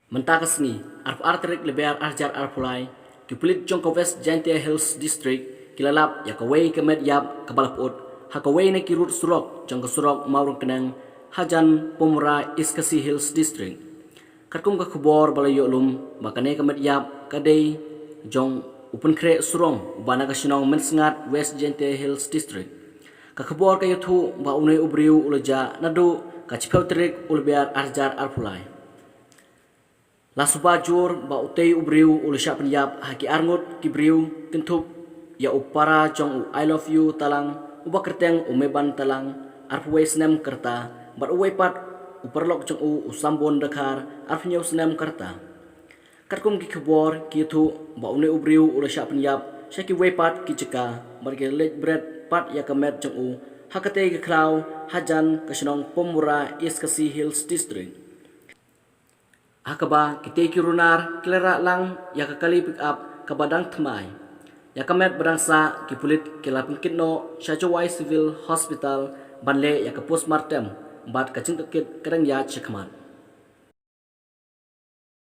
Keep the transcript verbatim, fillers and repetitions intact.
Mynta ka sngi, arphew ar tarik Lber ar hajar arphew lai, ki pulit jong ka West Jaintia Hills District ki la lap ïa kawei ka met ïap kaba la pyut ha kawei na ki rud surok jong ka surok Mawryngkneng hajan Pumwra, East Khasi Hills District. Katkum ka khubor ba la ïoh lum ba kane ka met ïap ka dei jong u Pynkhreh Surong uba na ka shnong Mynsngat, West Jaintia Hills District. Ka khubor ka ïathuh ba une u briew u la jah naduh ka chiphew tarik u Lber ar hajar arphew lai. La suba jur ba utei u briew u la shah pynïap ha ki arngut ki briew, kynthup ïa u para jong u I Love You Talang uba kyrteng u Meban Talang, arphew wei snem ka rta, bad uwei pat u paralok jong u, u Sambun Dkhar, arphew hynñiew snem ka rta. Katkum ki khubor ki ïathuh ba une u briew u la shah pynïap sha kiwei pat ki jaka bad ki la leit bret pat ïa ka met jong u ha katei ka khlaw hajan ka shnong Pumwra, East Khasi Hills District. Ha kaba kitei ki runar ki la rah lang ïa ka kali pickup kaba dang thymmai. Ïa ka met ba dang sah ki pulit ki la pynkit noh sha Jowai Civil Hospital ban leh ïa ka postmortem bad ka jingtohkit ka dang ïaid shakhmat.